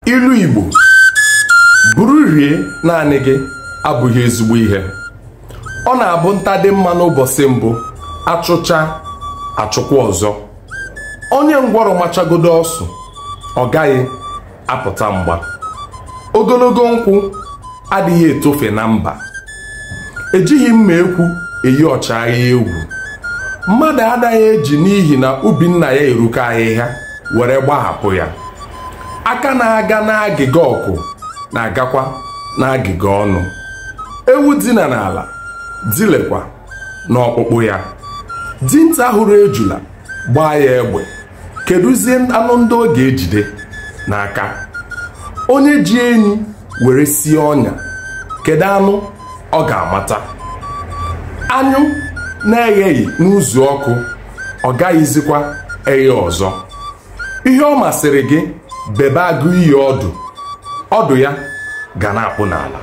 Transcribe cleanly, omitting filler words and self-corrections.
Ilu Igbo buru rie naanị gị abụghị ezigbo ihe. Ọ na-abụ nta dị mma n'ụbọchị mbụ, achụcha achụkwa ọzọ. Onye ngwọrọ machagodo ọsụ, ọ gaghị apụta mgba. Ogologo nkwụ adịghị etofe na mba. Ejighị mma ekwu eyi ọchịagha egwu. Mmadụ anaghị eji n'ihi na ubi nna ya eruka ahịhịa were gbahapụ ya. Aka na-aga n'agịga ọkụ na-agakwa n'agịga ọnụ. Ewu dina n'ala dilekwa n'ọkpụkpụ ya. Dinta hụrụ ejula gbaa ya egbe, kedụzie anụ ndị ọ ga-ejide n'aka? Onye ji enyi were sie ọnya, kedu anụ ọ ga-amata? Anyụ na-egheghị n'ụzọ ọkụ, ọ gaghịzikwa eghe ọzọ. Ihe ọ masịrị gị bebe agụ iyi ọdụ, ọdụ ya ga na-akpụ n'ala.